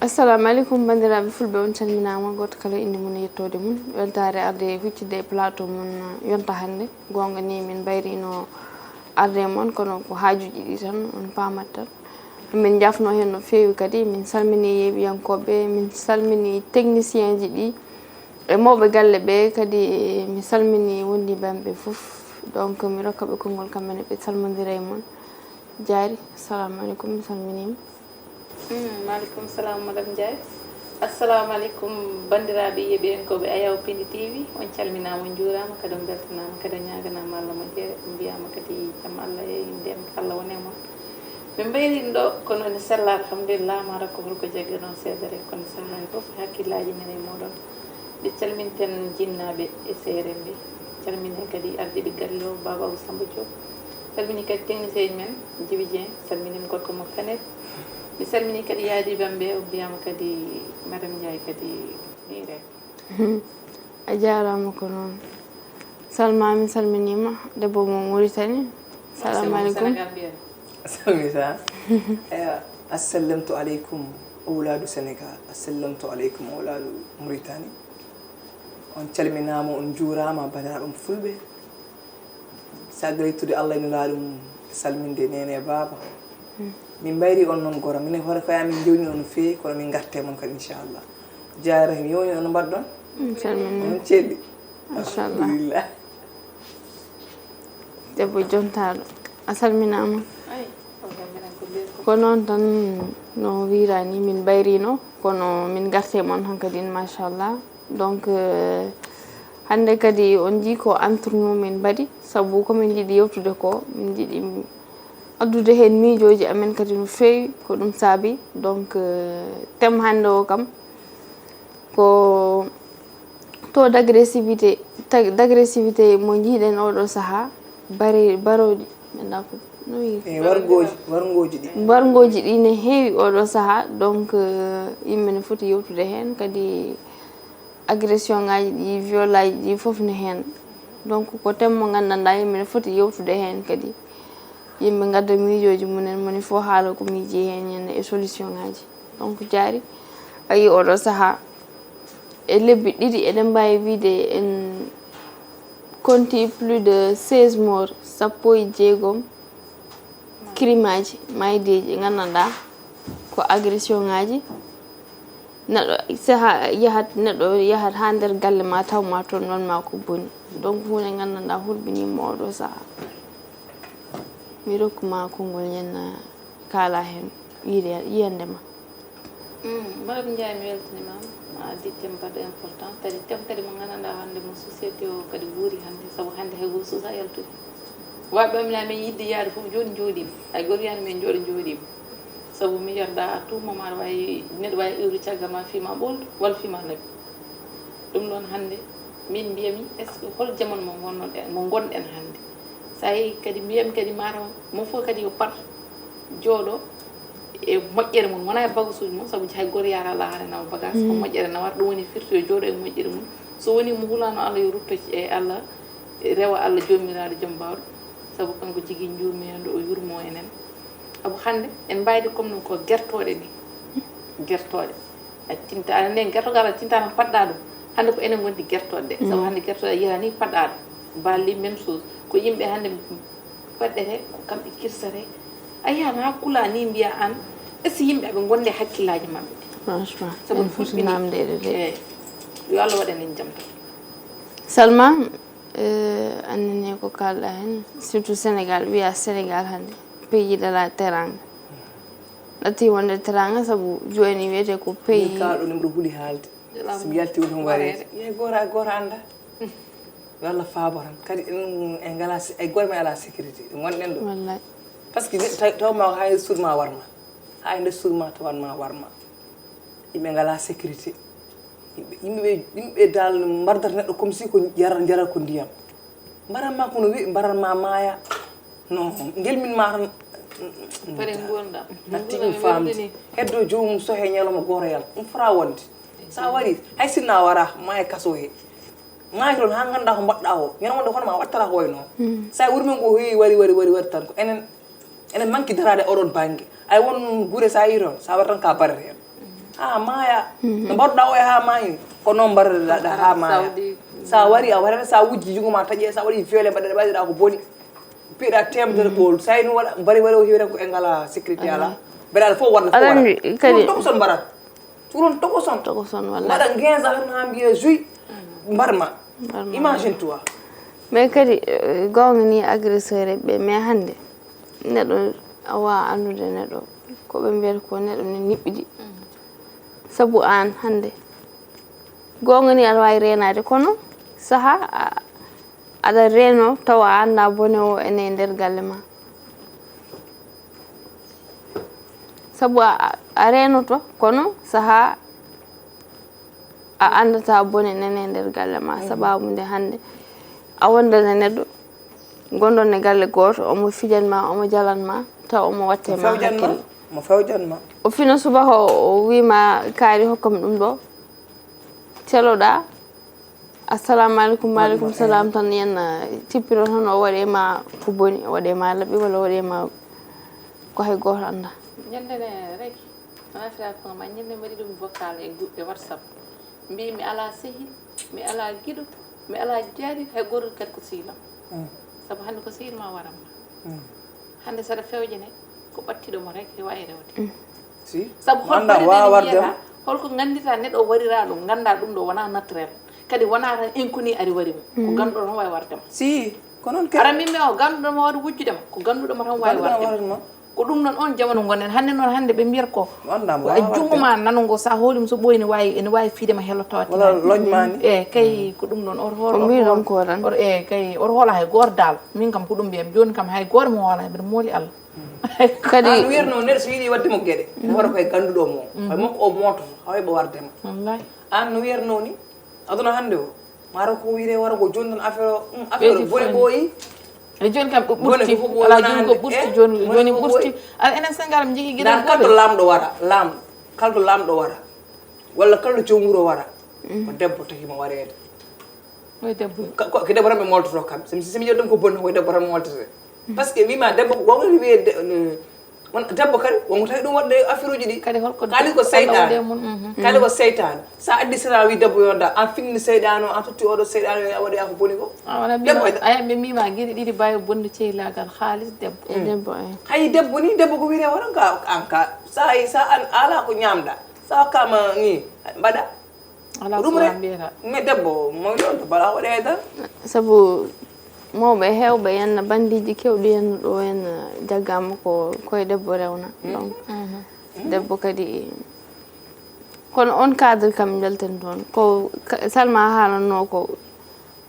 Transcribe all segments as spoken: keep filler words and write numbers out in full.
Assalamu aleykum, banndiraaɓe fulɓe, on calminaama, gooto kala inde mum e yettoode mum. Weltaare arde huccitde e plateau mum yonta hannde. Goonga ni, min mbayrino arde e mon, kono ko haajuuji ɗi tan on paamat tan. Min njaafno heen no feewi kadi. Min salmini yeeɓiyankooɓe, min salmini technicien ji ɗi e mawɓe galle ɓe kadi. Mi salmini wondiiɓe am ɓe fof. Donc, mi rokka ɓe konngol, kamɓe ne ɓe salmondira e mon. Jaari, assalamu aleykum, mi salminiima. Mm, maaleykum salaam, madame Ndiaye. Assalamu aleykum, banndiraaɓe yeeɓiyankooɓe Ayaw Pindi T V. On calminaama, on njuuraama, kadi on mbeltanaama, kadi on ñaaganaama Allah moƴƴere. On mbiyaama kadi jam Allah e ndeenka Allah won e mon. Min mbayrii ɗo, kono ene sella, alhamdulillah, mara ko holko jagganoo seedere, kono sella e fof hakkillaaji men e mooɗon. Nde calminten jinnaaɓe e seerenɓe, calminen kadi ardiiɓe galle o, Baaba Abou Samba Diop. Salmini kadi technicien men, Djiby Dieng, salminiima gorko mo Kanel. Mi salmini kadi yaadiiɓe am ɓe, on mbiyaama kadi Madame Ndiaye kadi nii rek. A jaaraama ko noon. Salma, mi salminiima, debbo mo Mauritanie. Salamu aleykum. Salmita. Ewa, assalamtu aleykum, awlaadu Sénégal. Assalamtu aleykum, awlaadu Mauritanie. On calminaama, on njuuraama, banndiraaɓe am fulɓe. Caggal yettude Allah e Nulaaɗo mum, salminde neene e baaba. Min mbayri on noon gora. Minen hoore koye amin njewni on no feewi, kono min ngarte mon kadi inchallah. Jaara mi yewni on no mbaɗɗon? Min calmini. Onon celli? Machallah. Alhamdulillah. Debbo jontaaɗo. A salminaama. Ay, on kam minen ko mbiyat ko. Ko noon tan no wiira ni, min mbayrino, kono min ngarte mon hankadin, machallah. Donc, euh, hannde kadi on njii ko entre nous min mbaɗi, sabu ko min njiɗi yewtude ko, min njiɗi addude heen miijooji amen kadi no feewi, ko ɗum saabi. Donc, euh, thème hannde o kam ko taux d'agressivité, tag- d'agressivité mo njiiɗen oɗo sahaa, bare-, barooɗi, mi anndaa ko no wiiri. E warngooji, warngooji ɗi. Warngooji ɗi ne heewi oɗo sahaa, donc, euh, yimɓe ne foti yewtude heen, kadi agression ngaji ɗi, viol aji ɗi fof ne heen. Donc, ko thème mo nganndanɗaa yimɓe ne foti yewtude heen kadi. Yimɓe ngadda miijooji mumen, moni fof haala ko miiji heen, e solution ngaji. Donc, jaari, a yii oɗo sahaa, e lebbi ɗiɗi eɗen mbaawi wiide en konti plus de seize morts, sappo e jeegom crime aji, maaydeeji, ɗi nganndanɗaa ko agression ngaji. Neɗɗo sahaa yahat, neɗɗo yahat haa nder galle ma, taw ma toon, noon ma ko boni. Donc, huunde nganndanɗaa hulɓiniima oɗo sahaa. Mi rokkuma konngol, ñenna kaala heen yiyande ma. Mm, Madame Ndiaye, mi weltaniima ma. A addi thème baɗɗo important, kadi thème kadi mo nganndanɗaa hannde mo société o kadi wuuri hannde, sabu hannde hay gooto suusaa yaltude. Waɓɓe am ina men yiɗde yaade fof jooni njooɗiima, hay gooto wiyaani men njooɗo njooɗiima. Sabu mi yarda à tout moment aɗa waawi, neɗɗo waawi iwde caggal ma, fiima ɓooldu walla fiima nawi. Ɗum ɗoon hannde min mbiyami, est ce que hol jamanu mo ngonnoɗen, mo ngonɗen hannde? So a yehii kadi mbiyami kadi mataw mo fof kadi yo par jooɗo e moƴƴere mum, wonaa e bagasuuji mum, sabu hay gooto yaara laahara nawa bagage, ko moƴƴere nawata. Ɗum woni firti yo jooɗo e moƴƴere mum. So wonii mo hulaano Allah yo rutto e Allah, rewa Allah joomiraaɗo joom baawɗo, sabu kanko jigi njurmeendo, o yurmo enen. Sabu hannde en mbaydi comme no ko gertooɗe ni, gertooɗe. A tinta, aɗa andi gertogal a tinta tan paɗɗa ɗum. Hannde ko enen gondi gertoɗe ɗe. Sabu hannde gertoɗe a yiyata ni paɗɗa ɗum. Balli même chose. Ko yimɓe hannde paɗɗete, ko kamɓe kirsete. A yiya na kula ni mbiya an, est ce que yimɓe aɓe gonde hakkillaji maɓɓe? Franchement, Sabu en foti hulɓini. Namdeede de. Eh, yo Allah waɗan en jam tan. Salma, euh, annene ko kalɗa heen, surtout Sénégal, wiya Sénégal hannde, pays de la teranga. Ɗatti wonde teranga sabu jooni wiyete ko pays. Min kala ɗo nimro huli haalde. Somi yalti woni hon wareede. Yehi goora goora annda. Yo Allah faabo tan. Kadi en en ngala se- ay goore men ala sécurité. Ɗo ngonɗen ɗo. Wallay. Parce que taw taw ma hay suudu ma warma. Hay nder suudu ma taw ma warma. Yimɓe ngala sécurité. Yimɓe yimɓe yimɓe dal mbardata neɗɗo comme si ko jara jara ko ndiyam. Mbaran ma kono wi mbaran ma maaya. Non, ngel min ma tan. Pare nguurndam. Natti ɗum famde. Heddo joomum sohe ñalawma gooto yalta. Ɗum fota wonde. Sa wari hay sinna wara ma e kaso he. Maayi toon ha ganda ko mbaɗɗa o. Ñande wonde hono ma wattata ko wayno. Sa wurmen ko heewi wari wari wari wari tan ko enen enen manki darade oɗon bange. Ay won gure sa yi toon sa wara tan ka barata hen. Ha maaya. No mbaɗuɗa o e ha maayi, ko noon mbaɗuɗa ha maaya. Sa wari a waɗata, sa wujji junngo ma taƴe, sa waɗi viole mbaɗaɗa ɓayduɗa ko boni. Piɗa temedere ɓool, sa ino waɗa mbari wari o hiwren ko e ngala sécurité ala. Mbeɗa aɗa fof warde fof waɗa. Kadi ɗum tokoson mbaɗata. Ɗum tokoson. Tokoson walla. Mbaɗa quinze ans ha mbiya juy mbarma. Imagine toi. Mais kadi, eh, goonga ni agresseur ɓe, mais hannde neɗɗo a wawa anndude neɗɗo ko ɓe mbiyata ko neɗɗo ne niɓɓiɗi. Sabu an hannde goonga ni aɗa wawi reenade, kono saha a- aɗa reeno tawa a annda bone o ene e nder galle ma. Sabu a- a reenoto, kono saha a anndata bone nene e nder galle ma. Sababu nde hannde a wondan e neɗɗo, ngonɗon e galle gooto, omo fijan ma, omo jalan ma, taw omo watte ma hakkille. Mo fewjan ma. O fina subaka o o wima kaari hokkam ɗum ɗo, celoɗa. Assalamu alaikum. Wa alaikum salam. Tan yen tippiro tan o waɗe ma ko boni, o waɗe ma laɓi walla o waɗe ma ko hay gooto annda. Ñande ne rek, wona fira ko ma ñande mbaɗi ɗum vocal e gu- e WhatsApp. Mbi mi ala sehil, mi ala giɗo, mi ala jaari, hay gooto kadi ko sehil am. Sabu hannde ko sehil ma waran ma. Hannde saɗa fewjene ko ɓattiɗo mo rek wawi rewde. Si. Sabu hol wawata wiyata, holko ngandita neɗɗo o warira ɗum, ganda ɗum ɗo wona naturel. Kadi wona tan inconnu ari wari mo. Ko ganduɗo tan wawi warde mo. Si, ko noon kadi. Ara min mi o ganduɗo mo wawde wujjude mo, ko ganduɗo mo tan wawi warde mo. Ko ɗum noon on jamanu gonen hannde noon hannde ɓe mbiyata ko a jungo ma nano ngo sa hooli mo so ɓooyi ne wawi ene wawi fiide ma hello tawat. Wala loj ma ni. E kay ko ɗum noon oto hoolo. Ko mbiɗon ko tan. Oto e kay oto hoolo hay goor dal. Min kam ko ɗum mbiyam joni kam hay goor mo hoolo hay mbiɗa mooli Allah. Kadi an wirno neɗɗo so yiɗi wadde mo gueɗe ne hoto koye ganduɗo mo koye makko o moototo hawa heɓa wardema. Wallahi. An no wiyatno ni aduna hannde o maro ko wiyre wara ko joni tan affaire o affaire o bone ɓooyi. E joni kam ɓe ɓurti ala joni ko ɓurti joni joni ɓurti. Ala enen Sénégal mi jogui gueɗe kala to lamɗo wara lamɗo kala to lamɗo wara walla kala to joom wuuro wara ko debbo tagui mo wareede. Ko debbo tan ɓe moltoto kam somi somi ƴew ɗum ko bonni ko debbo tan moltete. Par ce que wima debbo ko wawde wiye won debbo kadi wonko tawi ɗum waɗde affaire uji ɗi kadi holko kali ko seyɗane kali ko seytane sa addi sera wi debbo yonda an finni seyɗane o an totti oɗo seyɗane o a waɗoya ko boni ko. Debbo aya ɓe mbima gueɗe ɗiɗi mbawi bonde ceylagal haalis debbo e debbo e hay debbo ni debbo ko wiyete hoto ka an ka sa sa an ala ko ñamɗa sa kama ni mbaɗa. Ala ko ɗum rek mbiyata mais debbo moy ɗon to bala waɗe haydara. Sabu mawɓe hewɓe yenna bandiji kewɗi yenna ɗo yenna jaggama ko koye debbo rewna donc debbo kadi kono on cadre kam jalten toon ko salma haalanno ko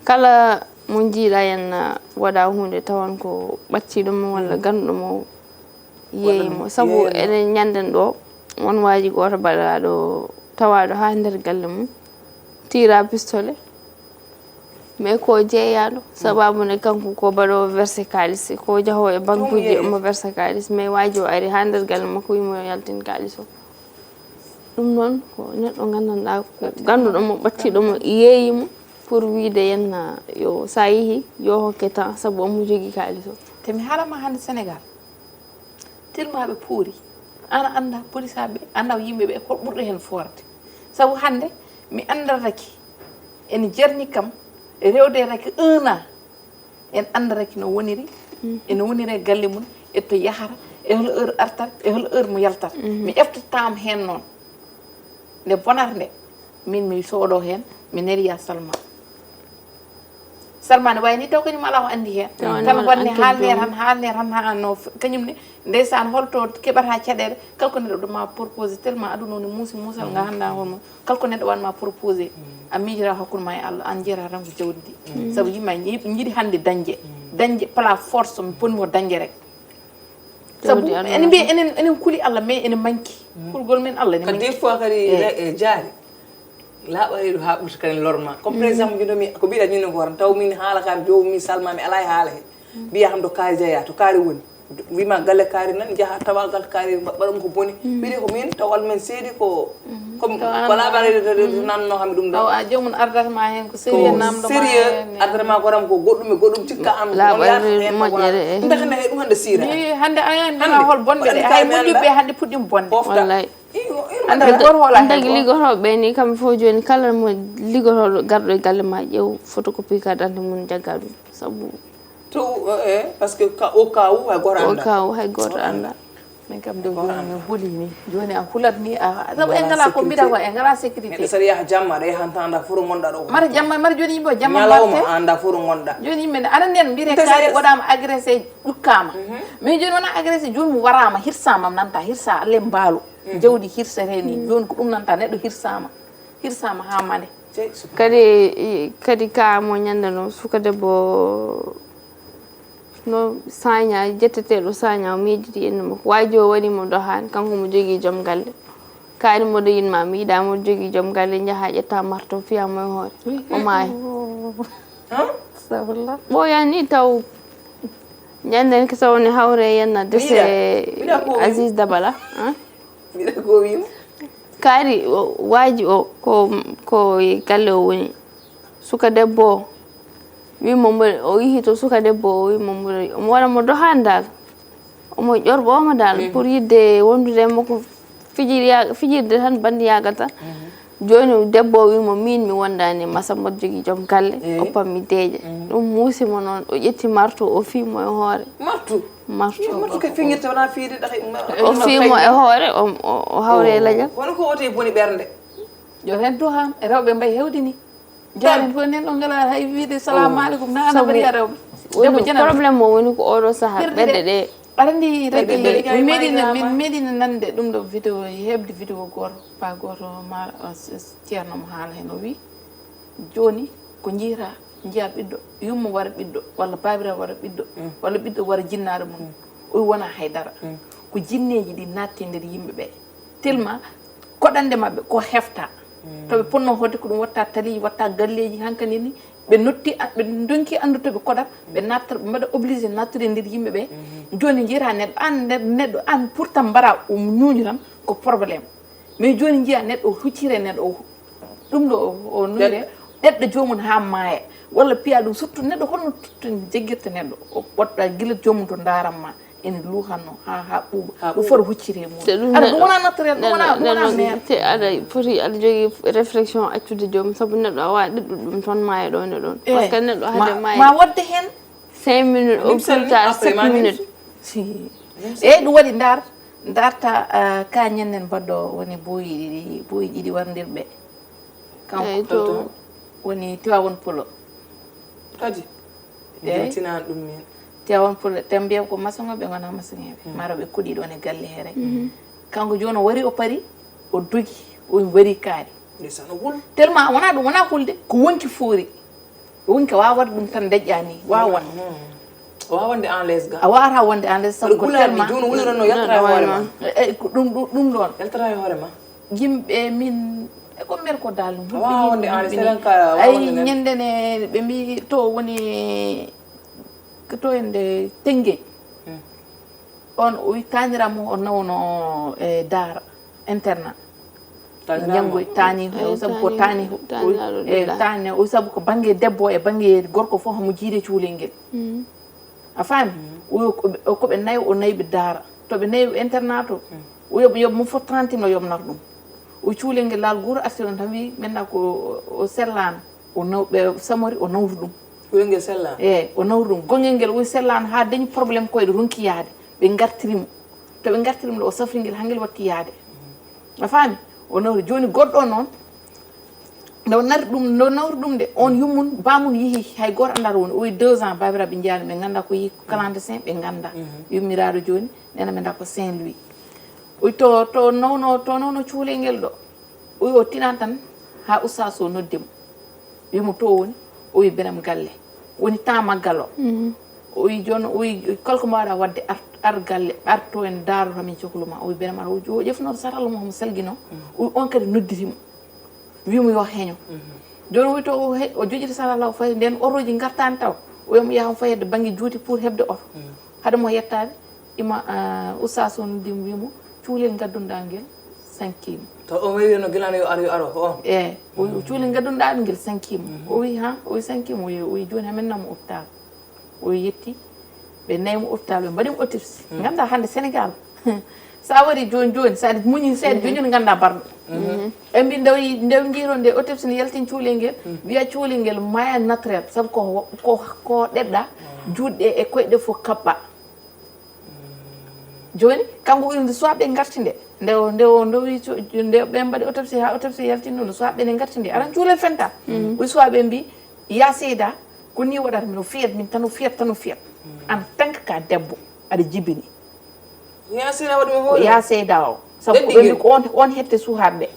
kala mo jiiɗa yenna waɗa hunde tawan ko ɓattiɗo mo walla ganduɗo mo yeeyi mo sabu enen ñanden ɗo won waaji gooto baɗaaɗo tawaaɗo haa nder galle mum tiira pistolet mais ko jeeyaaɗo sababu nde kanko ko baɗoowo verse kaalis ko jahoowo e bankuuji omo verse kaalis mais waaji o ari haa nder galle makko wimo yaltin kaalis o ɗum noon ko neɗɗo nganndanɗaa ko gannduɗo mo ɓattiɗo mo yeeyi mo pour wiide yenna yo sa yehi yo hokke temps sabu omo jogii kaalis o te mi haalama hannde sénégal Tellement ɓe poori. An a annda polisaɓe ɓe, annda yimɓe ɓe hol ɓurɗo heen foorde. Sabu hannde mi anndatake ene jarni kam rewde rake un an en anndatake no woniri, eno woniri e galle mum, e to yahata, e hol heure artata, e hol heure mo yaltata. Mi eftataama heen noon. Nde bonata nde min mi soodo heen mi neriya salma. Salma ne wayni taw kañum ala ko andi heen tan bonne haalne tan haalne tan ha no kañum ne ndeysaan holto keɓata caɗeele kala ko neɗɗo ɗuma proposé tellement aduna woni muusi muusal nga hannda hono kala ko neɗɗo wanma proposé a miijora hakkude ma e allah an jeeyata tan ko jawdi ndi sabu yimma jiiɗi hannde dañde dañde pala force mi ponmi ko dañde rek sabu ene mbiya enen enen kuli allah mais ene manki kulgol men allah ene manki des fois kadi e jaari laaɓa reedu haa ɓurti kadi lorma comme par exemple mbinomi ko mbiɗa ñino ko tan taw min haala kam joomum min salmami ala e haala he mbiya kam to kaari jeeya to kaari woni wima galle kaari nan jaha tawa gal kaari mbaɗum ko boni mbiɗi ko min tawal men seedi ko comme ko laaɓa reedu nanno kam ɗum ɗo a joomum ardata ma hen ko sérieux namdo sérieux ardata ma ko tan ko goɗɗum e goɗɗum cikka am laaɓa reedu moƴƴere e ndekana he ɗum hande sira hande a hande hol bonɓe de hay moƴƴuɓe hande puɗɗim bonde wallay Anda ko hola Dagi ligotooɓe ɓe ni kamɓe fof jooni kala mo ligotooɗo garɗo e galle ma ƴeew photocopie carte d'identité mum jagga ɗum sabu To eh, parce que ka- au cas où hay goto o anda. Kaw hay gooto annda. Min kam ɗo joni min huli ni. Joni a hulat ni a sabu en ngala ko mbiɗa ko en ngala sécurité. Neɗɗo saɗa yaha jamma aɗa yaha tan anda fof to gonɗa ɗo. Mara jamma mara joni yimɓe o jamma Ñalawma marte. a anda fof to gonɗa. Joni yimɓe ne aɗa nden mbiɗe Nte kaari serious. Waɗama agressé ƴukkama. Mais joni wona agressé joni mo warama hirsama nanta hirsa alle mbaalu. Jawdi hirsete ni joni ko ɗum nanta neɗɗo hirsama. Hirsama ha mande. Cey, su- Kadi kadi ka mo ñande no suka debbo no saña jetteteɗo saña o miijiti innu makko waji o waɗi mo dohan kanko mo jogii joom galle kaari mboɗo yinma mi yiɗa mboɗo jogii joom galle jaha ƴetta marto fiya mo e hoore o maayi Huh? Sawla. Ɓooyani taw ñanden ko sawni hawre yenna dese Mbiɗa- mbiɗa ko- Aziz Dabala hein? Mbiɗa ko wimo. Kaari o- waaji o ko ko e galle o woni suka debbo o wimo mboɗo o yihi to suka debbo o wimo mboɗo omo waɗa mo dohan dal omo ƴorɓomo dal pour yidde wondude e makko fijir ya- fijirde tan bandi yagal tan joni debbo o wimo min mi wondani e masa mboɗo jogui joom galle Eyi. O pammi deeƴe ɗum muusimo noon o ƴetti marto o fimo e hoore Martu. Marto Martu ke fingirta wona fiide ɗaxe. O fimo e hoore o- o o hawre e lajal Kono ko wote boni ɓernde. Yo hen duham e rewɓe mbay hewdini. Jaarin fof nen ɗo ngala hay wiide salamu aleykum na ana Sabu bariya rewɓe. woni Debbo janata. Problème o woni ko oɗo saaha Firde ɓerɗe ɗe Aɗa andi Ɓe- ɓe- ɓe- mi meɗino ɓe- min meɗino nande ɗum ɗo vidéo heɓde vidéo goto pa goto ma ceerno mo haala hen o wi joni ko jiita jiya ɓiɗɗo yumma wara ɓiɗɗo walla babira wara ɓiɗɗo walla ɓiɗɗo wara jinnaɗo mum o wi wona haydara ko jinneji ɗi natti e nder yimɓe ɓe tellement koɗande mabɓe ko hefta to ɓe ponno hoɗde ko ɗum watta taliji watta galleji hankadi ni ɓe notti ɓe donki andu to ɓe koɗat ɓe natta ɓe mbaɗa obligé nattude e nder yimɓe ɓe joni jiita neɗɗo an neɗɗo an pourtant mbara o ñuñu tan ko problème mais joni jiya neɗɗo o huccire neɗɗo o ɗum ɗo o nuyre ɗeɗɗo jomum ha maaya walla piya ɗum surtout neɗɗo holno jaggirta neɗɗo o ɓoɗɗa gila jomum to ndaramma ene luuhanno ha ha ɓuuɓa ɗum foti huccire mum aɗa ɗum wona naturel ɗum wona ɗum wona mère te aɗa foti aɗa jogui réflexion accude joomum saabu neɗɗo a wawi ɗeɗɗude ɗum toon maaya ɗon e ɗon par ce que neɗɗo hade maaya ma wadde hen cinq minutes au plus tard sept minutes eyyi ɗum waɗi ndar darta ka ñannen mbaɗɗo woni boyi ɗiɗi boyi ɗiɗi wardirɓe kanko woni tiwawon polo kadi Eyi. Yewtinan ɗum min. Te on pour te mbiya ko maçon ɓe gona maçon ɓe mara ɓe kuɗi ɗon e galle here kanko joni o wari o pari o dogi o wari kaari Ndeysaan o wul. Tellement wona ɗum wona hulde ko wonki foori wonki wawa waɗa ɗum tan daƴƴa ni wawa won O wawa wonde en les ga. A wawata wonde en les sabu ko Gulaɗi tellement joni wulirano yaltata e hoore ma. Eyi ko ɗum ɗum ɗum ɗon Yaltata e hoore ma. Yimɓe min e ko mbeer ko dal ɗum A wawa wonde en les seɗen ka. Ay ñande ne ɓe mbi to woni to ende Tengej on o wi taniramo o nawno e daara internat janngoy tani o sabu ko tani e tani o sabu ko bange debbo e bange gorko fof hamo jiide cuulel ngel a faami koɓe nayo o nayi ɓe daara to ɓe nayi internat to o yoɓ yoɓ mo fof trente no yoɓnata ɗum o cuulel ngel laal goto arti ɗon tan wi maintenant ko o sellano o naw ɓe samori o nawru ɗum Wuro ngel sellama. Eyi o nawru ɗum gongel ngel o sellano ha dañi probléme koyɗe ronki yaade ɓe gartiri mo to ɓe gartiri mo ɗo o safri ngel hangel watti yaade a faami o nawri joni goɗɗo o noon nde o nari ɗum nde o nawri ɗum de on yummum bamum yeehi hay goto anda to woni o wi deux ans babiraɓe jeeyani ɓe ganda ko yeehi clandestin ɓe ganda yummiraɗo joni nena mi dako Saint Louis o wi to to nawno to nawno cuulel ngel ɗo o wi o tinan tan ha oustaz o noddi mo wimo to woni o wi benem galle woni temps maggal o o wi joni o wi kala ko mbawɗa wadde ar ar galle ar to en daaro to min cohlu ma o wi benem ara o ƴefnoto sat Allah mo homo salguino o wi on kadi nodditimo wimo yo heño joni o wi to o he- o joƴita sat Allah o fayi nden oroji gartani taw o wimo yaha o fayi hedde banggue juuti pour hebde oto haade mo yettade ima oustaz o noddimo wimo cuulel gadduɗa ngel sankima To o wewino gilano yo ar yo aro ko on. e o wi cuulel gadduɗa ngel sankima o wi ha o wi sankima o wi o wi joni hamin nammo hôpital o wi yetti ɓe nayi mo hôpital ɓe mbaɗimo autopsie ganda hande Sénégal Sa wari joni joni, sa muñi seeɗa joni joni, ganda barɗo. En mbi ndew ndew jiiron nde autopsie ne yaltin cuulel ngel, wiya cuulel ngel maya naturel, sabu ko ko ko ɗeɗɗa, juuɗe e koyɗe fof kaɓɓa. Joni kanko ɓuri nde soit ɓe garti nde nde o nde o nde o wi nde ɓe mbaɗi autopsie ha autopsie yaltin ɗum, soit ɓe ne garti nde aran cuulel fenta. Ɓuri soit ɓe mbi ya seyda, ko ni waɗata, mino fiyat min tan o fiyat tan o fiyat. En tant que ka debbo aɗa jibini. Ya seyda waɗi mo hoore. Ya seyda o sabu ko ɓe mbi ko on on hette suhaaɓe.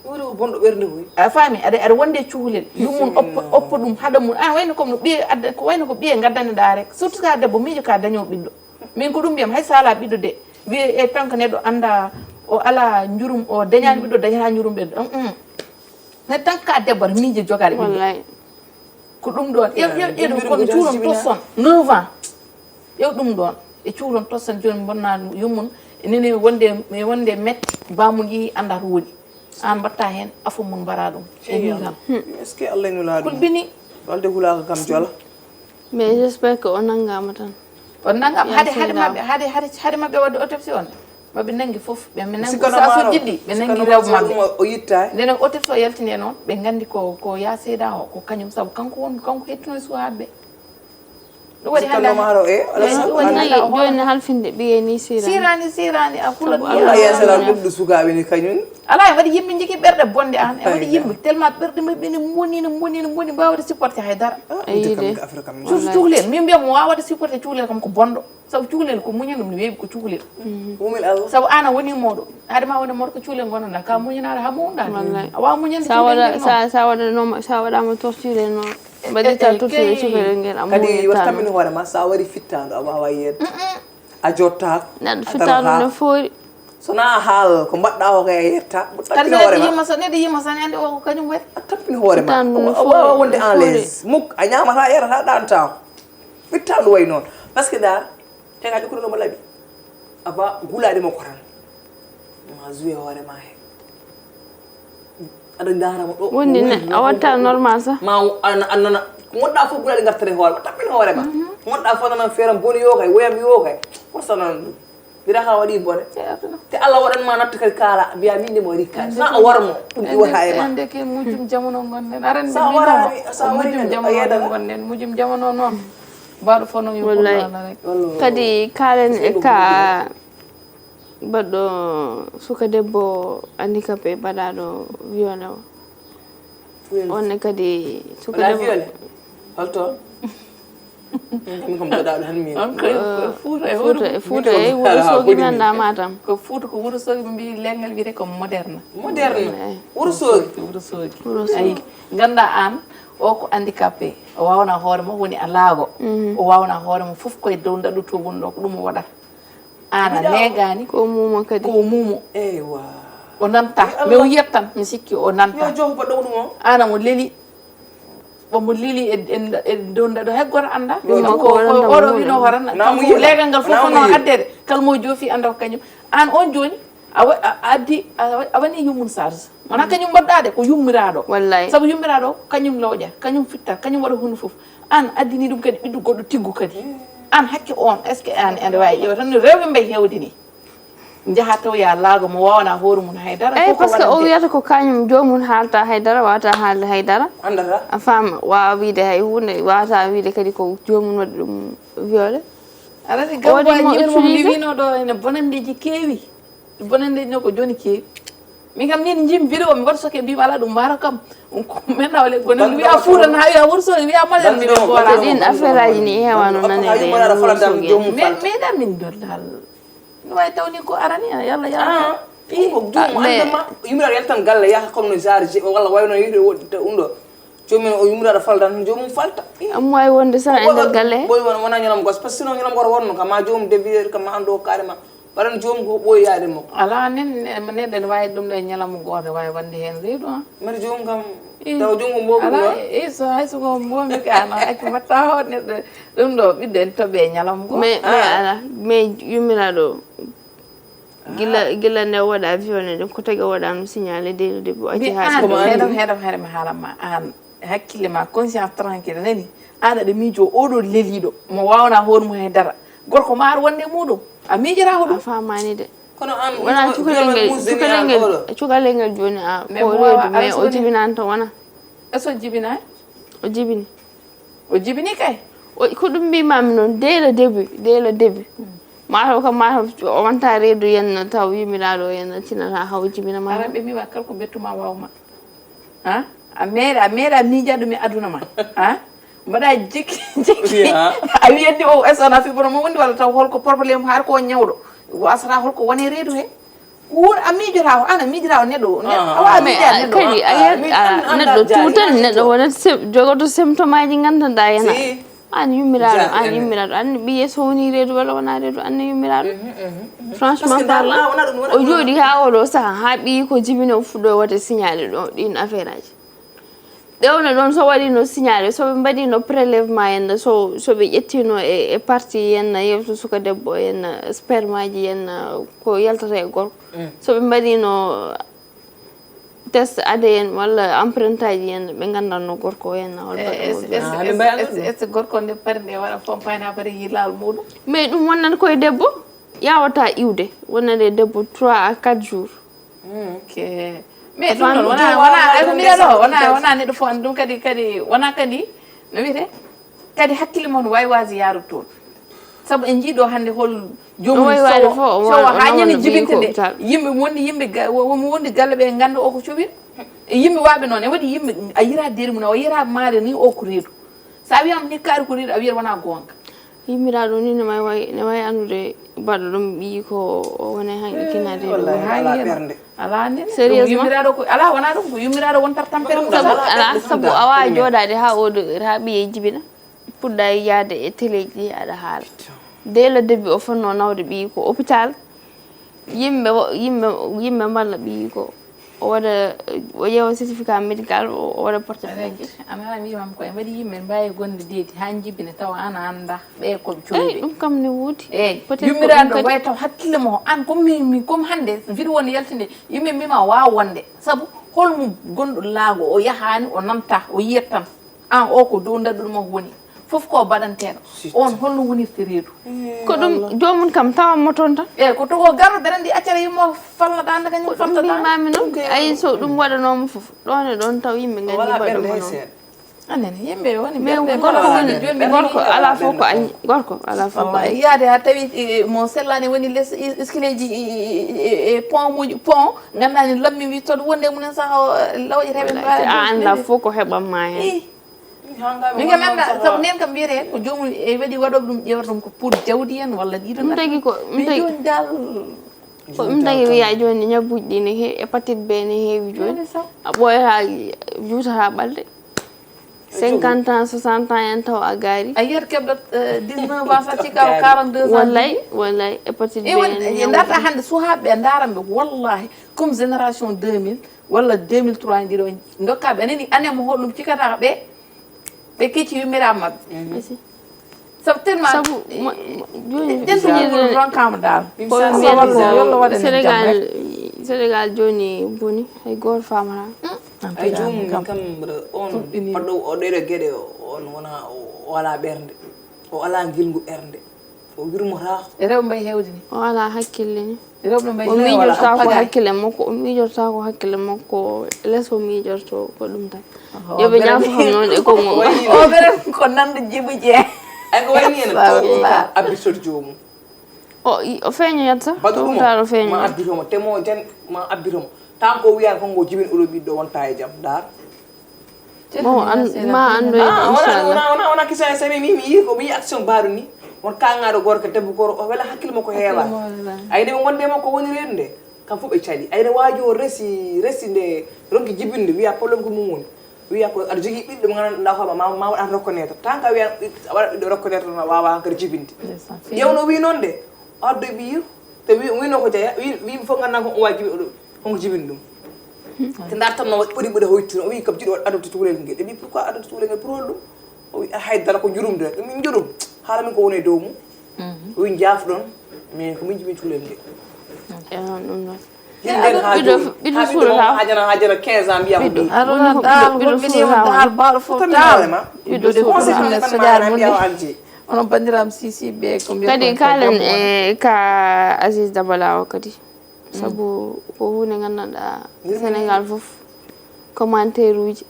Ɗuuri ko bonɗo ɓernde koy. A faami, aɗa aɗa wonde cuhlel yummum oppa oppa ɗum haɗa mum an wayno comme no ɓiye adda ko wayno ko ɓiye gaddanɗa rek, surtout ka debbo miijo ka daño ɓiɗɗo. Min ko ɗum mbiyam hay sa ala ɓiɗɗo de wiye e tan ko neɗɗo anda o ala njurum o dañani ɓiɗɗo dañata njurum ɓiɗɗo. Hay tan ka debbo aɗa miijo jogaɗa ɓiɗɗo. Ko ɗum ɗon ƴew ƴew ƴew ɗum kono cuhlon tosson neuf ans. Ƴew ɗum ɗon e cuhlon tosson joni bonna yummum. Nene wonde wonde mette bamum yeehi anda to woni. An mbatta hen afo mum mbara ɗum e ni kam. Est ce que allah nulaɗo kulbini. Walde hulaka kam jola. Mais j'espère que o nangama tan. On nangam hade hade mabɓe hade hade hade mabɓe wadde autopsie on. Maɓe nangi fof ɓe mi nangi sa so jiɗɗi ɓe nangi rew mabɓe. O yitta. Ndenen autopsie o yaltini e noon ɓe gandi ko ko ya seyda o ko kañum sabu kanko won kanko hettuno e suhaaɓe. Ɗum waɗi hannde hannde joni halfinde ɓiye ni sirani. Sirani sirani a fulan. Allah yasala ɗum ɗo sukaaɓe ni kañum. Ala e waɗi yimɓe jogii ɓerɗe bonɗe an e waɗi yimɓe tellement ɓerɗe mabɓe ne moni ne moni ne moni mbawde supporté hay dara. Ayide. Surtout cuhlel min mbiyam mo wawata supporté cuhlel kam ko bonɗo. Sabu cuhlel ko muñan ɗum ne weeɓi ko cuhlel. Mumel Allah. Sabu an a woni moɗo hade ma woni moɗo ko cuhlel gonnoɗa ka muñanaɗo ha mawɗa. A wawa muñande cuhlel. Sa waɗanoma sa waɗama torturé noon. Mbaɗirta tortude cukalel ngel a kadi watta tamin hoore ma sa wari fittaɗo a wawa yeedde. A jottako neɗɗo fittaɗo ne foori. Sona haal ko mbaɗɗa o kay a yetta. Tampini hoore ma. Yima sa neɗɗo yima sa ande o ko kañum waɗi. A tampini hoore ma. A wawa wonde en l'aise muk a ñamata a yarata ɗantako. Fittaɗo way noon. Parce que dar te ka jokkude ɗo mo laɓi. Aba gulaɗi mo ko tan. Ma joué hoore ma he. Aɗa ndaara mo ɗo. Wonni ne a watta normal sa. Ma annana gonɗa fof gulaɗi gartere hoore ma tappin hoore ma. Gonɗa fof nana feeram boni yo kay woyam yo kay. Pour ça nana ɗum. Mbiɗa ka waɗi bone. Te Allah waɗan ma natta kadi kaala mbiya min nde mo waɗi kaali sa a war mo ɗum iwata e ma. Ndeke mujum jamano gonɗen arande sa warani sa warini mujum jamano gonɗen mujum jamano noon. Mbaɗo fof noon yo. Wallay. Kadi kaalen e ka. Baɗɗo suka debbo handicapé baɗaɗo viole o. Onne kadi suka debbo. Holto? Min kam baɗaɗo han min. On koy fuuta e fuuta e fuuta e wuro sogi men da matam. Ko fuuta ko wuro sogi ɓe mbi lengal wiyete ko moderne. Moderne. Wuro sogi. Wuro sogi. Ayi ganda an o ko handicapé o wawna hoore mo woni a laago. O wawna hoore mo fof koye dow ndaɗu to woni ɗo ko ɗum o waɗata. An a neegaani. Ko mumo kadi. Ko mumo. Eywa. O nanta. Mi wiyat tan mi sikki o nanta. Yo joom ko ɗowɗum o. An mo leli. Omo leli e e e dow ndaɗo hay goto annda. Ɗum ko oɗo wino horan. Kanko leegal ngal fof no addede. Kala mo joofi annda ko kañum. An on jooni a wa- a- a addi a wa- a wani yummum charge. Wona kañum mbaɗɗa de ko yummiraɗo. Wallay. Sabu yummiraɗo kañum lawƴa kañum fitta kañum waɗa hunde fof. An addini ɗum kadi ɓiɗɗo goɗɗo tiggu kadi. An hakke on est ce que an ene wawi ƴeewa tan no rewɓe mbay hewde ni. Jaha taw ya laago mo wawana hoore mum haydara. Eyyi parce que o wiyata ko kañum jomum haalta haydara wata haalde haydara. Andata. A faama wawa wiide hay hunde wata wiide kadi ko jomum waɗi ɗum viole. Aɗa andi gawba ñiwel mum liwino ɗo ene bonandeji keewi. Bonandeji no ko joni keewi. Min kam ni jimi vidéo mi waɗa soke mbimi ala ɗum mbara kam. Maintenant wala gonen wiya fuuta na wiya wurso wiya malen mi ɗo bola. Ɗin affaire aji ni hewano nanede. Mais mais da min dol dal. No way tawni ko arani yalla yalla. Ko jom andama yumira yaltan galle yaha comme no genre je wala wayno yide wodde undo. Jomin o yumira da faldan jomum falta. Am way wonde sa e nder galle. Boy wona wona ñalam gos parce que sinon ñalam gor wonno kama jomum devier kama ando carrément. Waɗan joomum ko ɓooyaade makko. Alaa nen neɗɗo ene waawi ɗum ɗo e ñalawma gooto waawi waɗde heen reedu an. Mbaɗa joomum kam tawa joomum ko mboomi ɗum ɗo. Alaa e so hay so ko mboomi ka no accu mbaɗta hoore neɗɗo ɗum ɗo ɓiɗɗo ene toɓe e ñalawma gooto. Mais mais alaa mais yummiraaɗo o gila gila nde o waɗa violé ɗum ko tagi o waɗano signalé dès le début o acci haa heɗam heɗam heɗam heɗam haalanma aan. E hakkille ma conscience tranquille a nani? Aan aɗa miijo oɗo leliiɗo mo waawna hoore mum hay dara, gorko ma aɗa wonde e muuɗum a miijotaako ɗum. A faamaani de. Kono an wona cukalel ngel, cukalel ngel, cukalel ngel jooni a ko reedu, mais o jibinaani tan wona. Est-ce que o jibinaani? O jibini. O jibini kay. O, ko ɗum mbimami noon, dès le début, dès le début. Mataw kam, mataw o wonta reedu, yenna taw yummiraaɗo o yenna tinata haw jibina ma. Ara ɓe mima kala ko bettuma wawma. Ha? A meeɗa, a meeɗa miijaɗo mi aduna ma. Ha? Mbaɗa jikki, jikki. A wiyandi o est-ce que ana fiɓono mo wondi walla taw holko problème har ko ñawɗo? Wasata holko woni reedu he? Won a miijota o, an a miijota o neɗɗo o, neɗɗo a wawa miijade neɗɗo. Kadi a yiyat neɗɗo tuutan, neɗɗo wonat jogoto symptôme aji gandanɗa yana. An yummiraaɗo, an yummiraaɗo, an ɓiye so woni reedu walla wona reedu, an yummiraaɗo. Franchement parlant, o jooɗi ha oɗo saha ha ɓiyi ko jibini o fuɗɗo wata signalé ɗo ɗin affaire aji. Ɗewna ɗon so waɗino signalé, so ɓe mbaɗino prélèvement yenna, so so ɓe ƴettino e e partie yenna yewto suka debbo yenna, sperme aji yenna, ko yaltata e gorko. So ɓe mbaɗino test A D N walla empreinte aji yenna, ɓe ngandanno gorko o yenna hol baɗɗo mo. Est-ce gorko nde pari nde waɗa pompayna pari yi laawol muɗum? Mais ɗum wonnan koye debbo, yawata iwde, wonande debbo trois à quatre jours. Ok. Mais ɗum noon wona wona ay ko mbiɗa ɗo wona wona neɗɗo fof andi ɗum kadi kadi wona kadi no wiyete kadi hakkille mon wawi waasi yaarude toon. Sabu en njiiɗo hannde hol joomum sowo sowo haa ñande jibinte nde yimɓe wonde yimɓe womi wonde galle ɓe ngannda o ko cowir. E yimɓe waɓe noon e waɗi yimɓe a yira deeri mum a yira maare ni o ko reedu. Sa wiyama ni kaari ko reedu a wiyat wona goonga. Yummiraaɗo ni ne may way ne way andude baɗɗo ɗum ɓiyi ko o woni hanki kinade. Wallahi ala ɓernde. Ala nen. Sérieusement. Yummiraaɗo ko ala wona ɗum ko yummiraaɗo wontar tampere mum. Sabu ala sabu a wawa jooɗaade ha oɗo heure ha ɓiye jibina puɗɗa yaade e teleji ɗi aɗa haala. Dès le début o fonno nawde ɓiyi ko hôpital. Yimɓe wo- yimɓe yimɓe mballa ɓiyi ko o waɗa o ƴeewa certificat médical o waɗa porte plainte. Ana wiyam ko e mbaɗi yimɓe mbawi gonde deedi ha jibina tawa ana anda ɓe ko coyɓe. Ɗum kam ne woodi. Eyi yummiraɗo way taw hakkille mo an comme min min comme hannde mbiɗo won yaltinde yimɓe mbima wawa wonde sabu holmo gonɗo laago o yahani o nanta o yiyat tan. An o ko dow ndaɗɗol makko woni fof ko baɗanteɗo on holno wonirta reedu? Ko ɗum joomum kam tawammo toon tan. Eyi ko togo garɗo ɓeɗa ndi accata yumma falna ɗa daga ñum falta ɗa mbimami noon ayi so ɗum waɗanoma fof ɗon e ɗon taw yimɓe gandi baɗanmo noon. Anen yimɓe woni mais gorko woni gorko ala fof ko añi gorko ala fof ko añi. Yaade ha tawi mo sellani woni les escalier ji e pont muji pont gandani lammi wi toon wonde munen saaha lawƴeteɓe mbawi a anda fof ko heɓanma hen. Min kam anda sabu nen kam mbiyete ko jomum e waɗi waɗoɓe ɗum ƴewata ɗum ko pour jawdi en walla ɗiɗo ɗum tagi ko ɗum tagi joni dal ko ɗum tagi wiya joni ñabbuji ɗi ne heewi hépatite B ne heewi joni a ɓooyata juutata ɓalde cinquante ans soixante ans en taw a gaari a yiyat keɓɗo dix-neuf ans sa cika quarante-deux ans wallay wallay hépatite B ne darta hannde suhaaɓe ɓe ndaranɓe wallahi comme génération deux mille walla deux mille trois en ɗiɗo dokkaɓe anani anem holɗum cikata ɓe ɓe kecci yummiraɓe mabɓe sabu tellement sabu joni ɗenɗum ronkama dal sénégal sénégal joni boni hay goto famata ay jomum kam on paɗɗo o ɗeɗo gueɗe on wona o ala ɓerde o ala guilgu ɓerde o yurmotako e rewɓe mbay hewde ni o ala hakkille ni o miijorta ko hakkille makko o miijorta ko hakkille makko les o miijorto ko ɗum tan yoɓe ñaafo kam noon e konngol o ɓeren ko nande jibuji en ay ko wayni en abbitoto joomum o o feeñoyat sax tawtaɗo feeño ma abbitomo temo ten ma abbitomo tan ko wiya konngo jibin oɗo ɓiɗɗo wonta e jam dar Bon, an, ma andu en, inchallah. Wona kisa sami mi mi yi ko mi action baru ni. Won kanga do gorko debbo goro o wela hakkil mo ko hewa. Ay de wonde mo ko woni rende. Kam fu be cali. Ay de wajo resi resi de ronki jibinde wiya problème ko mum woni. Wiya ko ar jigi biddo mo ngana da ko ma ma wada reconnaître. Tan ka wiya wada do reconnaître na wawa hankar jibinde. Yewno wi non de. Addo bi te wi wino ko jaya wi wi fo ngana ko wajibi o do. Honko jibini ɗum? Te ndartanno waɗi ɓuri ɓuri hoytino o wi kam jiɗo waɗ adopte cukalel ngel ɓe mbi pourquoi adopte cukalel ngel pour hol ɗum? O wi hay dara ko jurum de ɗum min jurum haala min ko woni e dow mum. O wi jaafɗon mais ko min jibini cukalel ngel. Ɗum ɗon ɓiɗɗo ɓiɗɗo suuɗata hajana hajana quinze ans mbiyam ɓiɗɗo arona dal holɓini on dal baɗo fof dal ɓiɗɗo suuɗata soƴaɗo mum de onon bandiram sisi ɓe ko mbiya kadi kalen e ka Aziz Dabala o kadi. Sabu ko huunde nganndanɗaa Sénégal fof, commentaire uji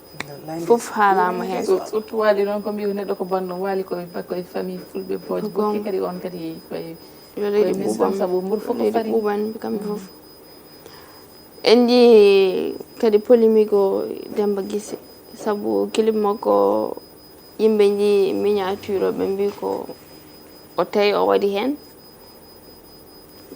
fof haalaama heen. Surtout Waali noon, ko mbiy ko neɗɗo ko banno Waali, koye koye famille fulɓe booje bukki, kadi on kadi koye yo leydi ɓuuɓan, sabu mbuur fof ko fari ɓuuɓan kamɓe fof. En njii kadi polémique o Demba Guissé, sabu clip makko yimɓe njii miniature o, ɓe mbii ko o tawi o waɗi heen.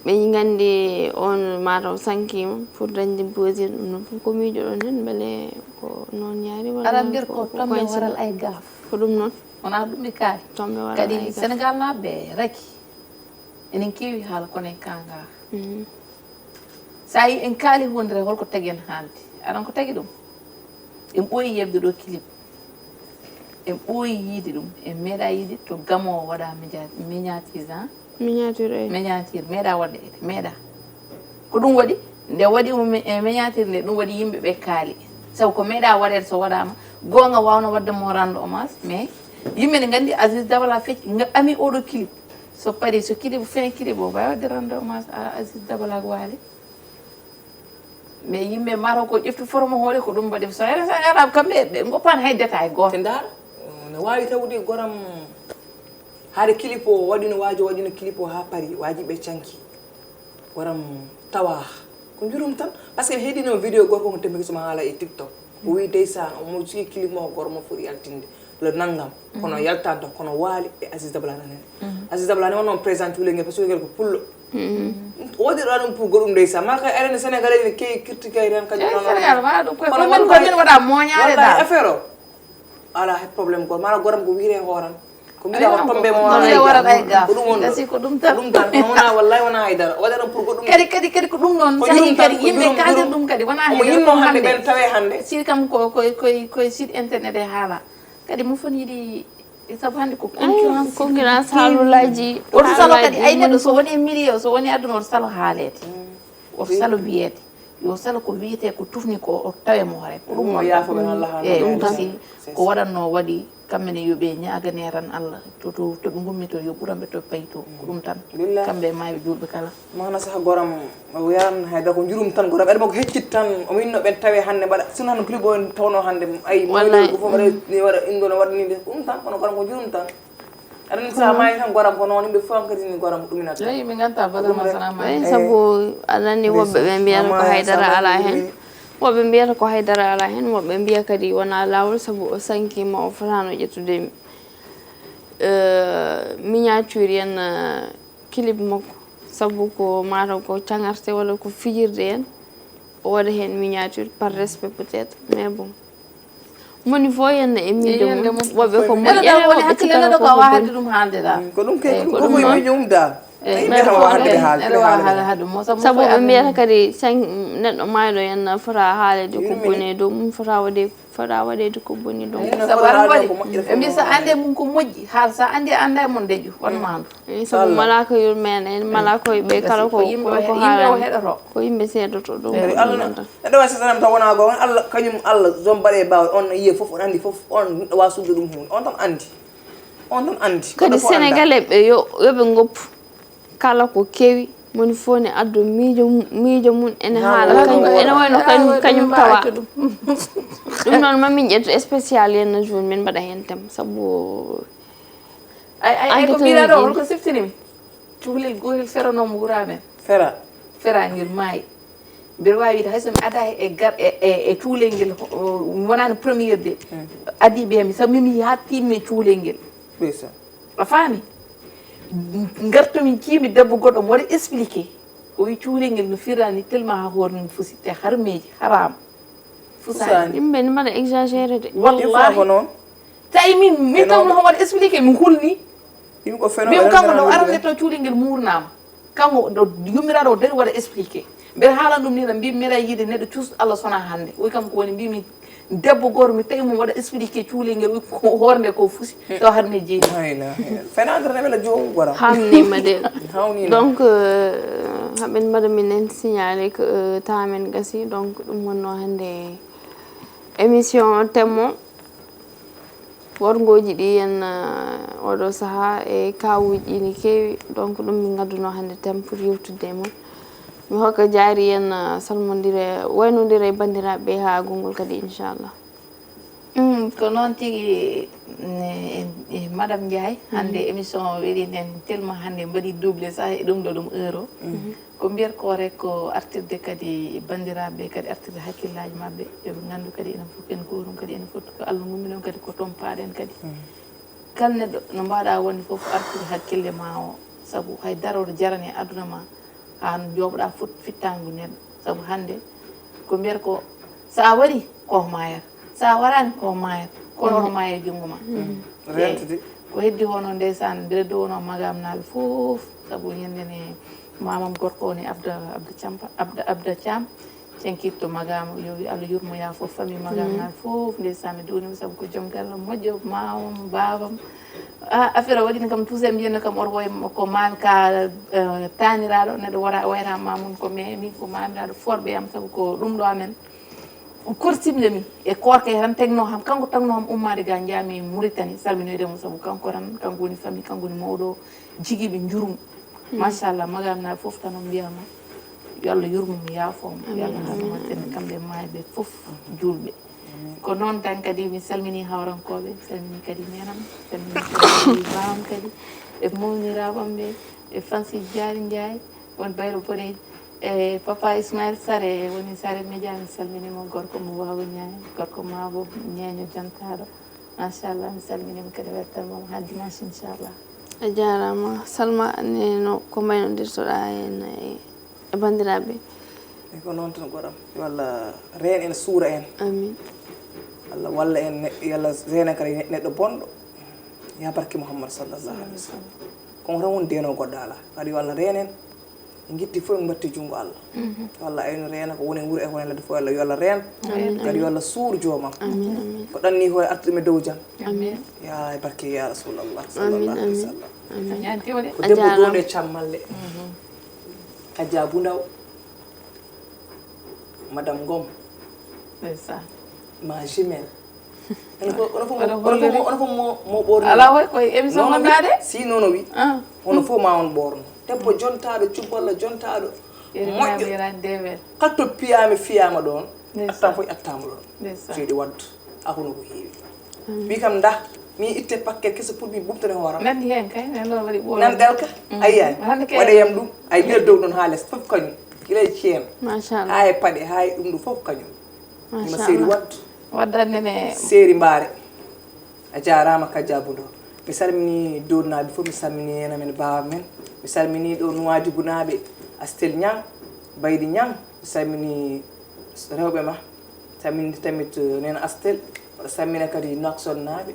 Ɓe nganndi on mataw sankiima pour dañde buzz, ɗum noon fof ko miijoɗon heen, mbele ko noon yaari walla? Aɗa anndi ko tombe waral ay gaaf. Ko ɗum noon. Wonaa ɗum ɓe kaali. Tombe waral ay gaaf. Kadi Senegal naaɓe raki enen keewi haala kono en kaanga. Mhm. So a yii en kaali huunde rek, holko tagi en haalde? Aɗa anndi ko tagi ɗum? En ɓooyi yeɓde ɗo clip. En ɓooyi yiide ɗum. En meeɗa yiide to gamoo waɗa miniature, han? Miniature, eey. Miniature, meeɗa waɗeede, meeɗa. Ko ɗum waɗi, nde waɗi mo e miniature nde, ɗum waɗi yimɓe ɓe kaali. Sabu ko meeɗa waɗeede so waɗaama, goonga waawno waɗde mo rendre hommage, mais yimɓe ne nganndi Aziz Dabala fecci, ami oɗo clip. So parii, so clip, fin clip o, waawde rendre hommage à Aziz Dabala ak Waali. Mais yimɓe maro ko ƴeftu forme hoore ko ɗum mbaɗi so ene sa arab kamɓe ɓe ngoppan hay détail gooto. Te ndaar no waawi tawde goram haade clip o waɗino waajo waɗino clip o haa pari waaji ɓe canki goram tawa ko njurum tan parce que heɗino vidéo gorko ko tembe suma haala e tiktok o wi deysan omo sigi clip mo gormo foti yaltinde le nangam kono yaltanto kono waali e aziz dabla nan hen aziz dabla ne wonno présent cuulel ngel parce que cuulel ko pullo o waɗi ɗo ɗum pour goɗɗum ndeysa ma kay arene sénégalais ne kewi critiquer ren kadi Sénégal waɗa ɗum koye kono won komin waɗa moñaare wallahi affaire o ala hay problème goto mara goram ko wiire hooran ko mbiɗa o tombe mo wona waɗa ay gaf ko ɗum won gasi ko ɗum tan ɗum tan kono wona wallahi wona haydara o waɗa ɗum pour goɗɗum kadi kadi kadi ko ɗum noon sani kadi yimɓe kalde ɗum kadi wona haydara yinno hande ɓen tawe hande si kam ko koye koye koye site internet e haala kadi mo fon yiɗi sabu hannde ko concurrence concurrence haalulaji woto salo kadi ay neɗɗo so woni e milieu so woni aduna woto salo haaleede woto salo wiyeede yo salo ko wiyetee ko tufni ko o tawe mo hoore ko ɗum eyi ɗum tan ko waɗatno waɗi kamɓe ne yo ɓe ñaagane tan allah to to to ɓe ngummi to yo ɓuran ɓe to payi to ko ɗum tan kamɓe e maayo juulɓe kala Maana saha goram o yaran hay dara ko njurum tan goram ede makko heccit tan o winno ɓen tawe hannde mbaɗa sino hannde clip o tawno hannde ay moyɗo ko fof waɗa ni waɗa indo no waɗa ni de ɗum tan kono goram ko njurum tan aɗa sa maayi tan goram ko noon yimɓe fof kadi ni goram ko ɗuminata eyi min ganta valeur masana ma eyi sabu aɗa anndi woɓɓe ɓe mbiyata ko haydara ala heen woɓɓe mbiyata ko haydara ala heen woɓɓe mbiya kadi wona laawol sabu o sankima o fotano ƴettude miniature en clip makko sabu ko mataw ko caŋarte walla ko fijirde en o waɗa heen miniature par respect peut être mais bon moni fof yenna e miijo mum woɓɓe ko moƴƴere woɓɓe hakkille neɗɗo ko awa haalde ɗum haalde ɗa ko ɗum kay ko ɗum ko miijo mum dal yimɓe hawa haalde ɓe haalde ɓe haalde sabu ɓe mbiyata kadi neɗɗo mayɗo yenna fota haalede ko boni e dow mum fota waɗe fota waɗede ko boni ɗum sabu aɗa waɗi ɓe mbi so ande mum ko moƴƴi haal sa andi anda e mon deƴƴu won mandu eyi sabu malaka yurmene en malaka ɓe kala ko ko haala ko yimɓe seedoto ɗo neɗɗo wawi sesanam taw wona goo on allah kañum allah zom mbaɗe bawa on yiye foof on andi foof on neɗɗo wawa sudde ɗum hunde on tan andi on tan andi kadi sénégalais ɓe yo yoɓe goppu kala ko kewi moni fof ne addo miijo miijo mum ene haala kañum ene wayno kañum kañum tawa ɗum noon mamin ƴetto spécial yenna jour min mbaɗa heen tem sabu ay ay ay ko mbiɗa ɗo holko siftinimi cukalel gotel feranoomo wura men fera ferangel maayi mbeɗa wawi wiide hayso mi ada e gar e e cuulel ngel wonani premiére de adi ɓe mi sabu mimi ha timmi e cuulel ngel a faami gartumi jiimi debbo goɗɗo mo waɗa expliqué o wi cuulel ngel no firrani tellement ha hoore mum fusi te harmeji harama fusani yimɓe ne mbaɗa exagéré de wallahi ko noon tawi min min kam no waɗa expliqué mi hulni min ko feno min kanko no arande to cuulel ngel murnama kanko ɗo yummiraɗo o dari waɗa expliqué mbeɗa haalan ɗum ni tan mbi mbeɗa yiide neɗɗo cuusuɗo allah sona hannde oy kam ko woni mbimi debbo goto mi tawi mo waɗa expliqué cuulel ngel oy ko hoore nde ko fusi taw hade nde jeeyi fenaande ne wela joomum gora hawnima de hawnima donc haɓen mbaɗa minen signalé que temps men gasi donc ɗum wonno hannde émission o thème o worgooji ɗi en oɗo saha e kawuji ɗi ne keewi donc ɗum min gadduno hannde thème pour yewtidde e mon Mi hokka Jaari en, ah, salmondire, waynondire e banndiraaɓe haa gongol kadi, inchallah. Mm, ko noon tigi, ne, e, e Madame Ndiaye, hannde émission o weeli nden tellement hannde mbaɗi double, sa e ɗum ɗo ɗum euro. Ko mbiyat ko rek ko artirde kadi banndiraaɓe, kadi artirde hakkillaaji maɓɓe, yo ɓe nganndu kadi enen fof en gootum, kadi enen fof ko Allah ngummi ɗon, kadi ko toon paaɗen kadi. Kala neɗɗo no mbaɗa wonde fof ko artirde hakkille ma o, sabu hay dara oto jarane aduna ma, haa njooɓoɗa fot-, fittaangu neɗɗo. Sabu hannde ko mbiyat ko, so a waɗi, ko maayat. So a waɗaani, ko maayat. Kono oto maaye junngo ma. Eey. Rentude. Ko heddi hono ndeysaan, mbiɗa duwano Magaamnaaɓe fof, sabu ñande ne maamam gorko woni Abda, Abda Campa, Abda, Abda Caam, cenkitto Magaama, yo wi Allah yurmo, yaafo famille Magaamnaaɓe fof, ndeysaan, mi duwni mo sabu ko joom galle moƴƴo, maamam, baabam. Ah, affaire o waɗino kam tuuse, mbiyatno kam oto woy ko maami ka, eh, taaniraaɗo, neɗɗo wara-, wayra maamum ko me-, min ko maamiraaɗo forɓe am, sabu ko ɗum ɗo amen. O korsimde mi e koorka he tan, tagno ham, kanko tagno ham ummaade ga njaami Mauritanie, salminoyde mo, sabu kanko tan, kanko woni famille, kanko woni mawɗo jigiiɓe njurum. Machallah, Magaamnaaɓe fof tan on mbiyama, yo Allah yurmo mo, yaafo mo, yo Allah nanno mo, kamɓe maayɓe fof juulɓe. Ko noon tan kadi mi salmini hawrankooɓe, mi salmini kadi neenam, mi salmini kadi baawam kadi, e mawniraaɓam ɓe, e fansi Jaari Njaay, won Bayro Boneji, e Papa Ismaël Sare, woni Sare Média, mi salmini mo, gorko mo Wawa Ñaay, gorko Mabo Ñeeño Jantaaɗo. Machallah, mi salmini mo kadi, weltanma mo haa dimanche, inchallah. A jaaraama. Salma, ne no, ko mbaynodirtoɗaa heen e, e banndiraaɓe? E ko noon tan, goɗam. Yo Allah reen en, suura en. Amin. Allah walla en, ne-, yo Allah reena kadi ne-, neɗɗo bonɗo. Ya barke Muhammad sallallahu alaihi wasallam. Kono tan woni deno goɗɗo alaa. Kadi yo Allah reen en. En ngitti fof, en mbatti junngo Allah. Yo Allah aynu reena ko woni e wuro e ko woni e ladde fof, Allah, yo Allah reen. Amin, kadi yo Allah suur joomam. Amin, amin. Ko ɗanni ko e artude mi dow jam. Amin. Ya e barke ya Rasulallah sallallahu alaihi wasallam. Amin. Ko debbo duwɗo e cammalle. Kajja Bundaw. Madame Ngom. Ndeysaan. Ma jumelle. Onon fof, onon fof, onon fof mo, onon fof mo, mo ɓoorno. Alaa, hoy, koye émission gonɗaa de? Si, non, non, wi. Ah. Onon fof ma on ɓoorno. Debbo jontaaɗo, cuballo jontaaɗo. Moƴƴo. Kala to piyaama, fiyaama ɗoon. Ndeysaan. Attan fof attaama ɗoon. Ndeysaan. Ceeɗi waddu. A kono ko heewi. Wi kam, ndah, mi itte paquet keso pour mi ɓumtane hooram. Nandi heen kay, nen ɗo waɗi ɓoorno. Nan ɗelka? Ayyaani. Waɗe yam ɗum. Ay, nder dow ɗoon haa les, fof kañum. Gila e ceen. Machallah. Haa e paɗe, haa e ɗum ɗo fof kañum. Ima seeri waddu. Waddande ne. Seeri mbaare. A jaaraama, Kajja Bundo. Mi salmini Doodnaaɓe fof, mi salmini en amen, baaba men. Mi salmini ɗo Nuwaadibu naaɓe, Astel Ñaŋ, Baydi Ñaŋ. Mi salmini rewɓe ma. Salmini tamit, eh, Nena Astel. Mbaɗa salmina kadi Nouakchott naaɓe.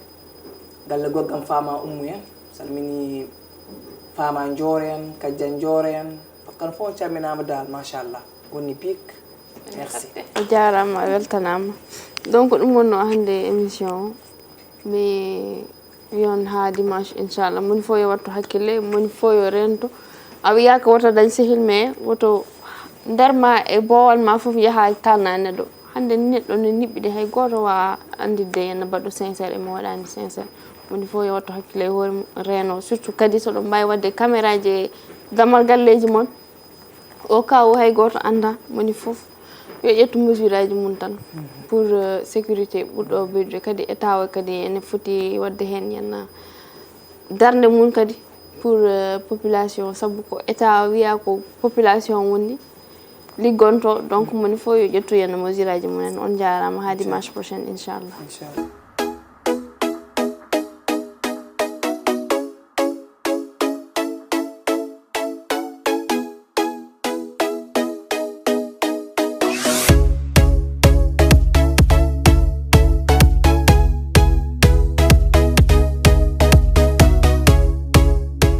Galle goggam Fama Ummu en. Salmini Fama Njooro en, Kajja Njooro en. Kamɓe fof calminaama daal, machallah. Woni biik. Merci. A jaaraama, a weltanaama. Donc, ɗum wonno hannde émission o. Mi wiyon haa dimanche, inchallah. Moni fof yo wattu hakkille, moni fof yo reento. A wiyaaka woto dañ sehil, mais woto nder ma e boowal ma fof yaha taalna e neɗɗo. Hannde ni neɗɗo ne niɓɓi de, hay gooto waawa annditde ene mbaɗɗo sincère e mo waɗaani sincère. Moni fof yo wattu hakkille e hoore mum, reeno. Surtout kadi so ɗon mbaawi waɗde caméra ji e damal galleeji mon. Au cas où hay gooto anndaa, moni fof yo ƴettu mesure aji mum tan pour, euh, sécurité ɓurɗo ɓeydude. Kadi État o kadi ene foti waɗde heen yenna darnde mum kadi pour, euh, population, sabu ko État wiya ko population woni liggonto, donc moni fof yo ƴettu yenna mesure aji mum en. On jaaraama, haa dimanche prochain, inchallah. Inchallah.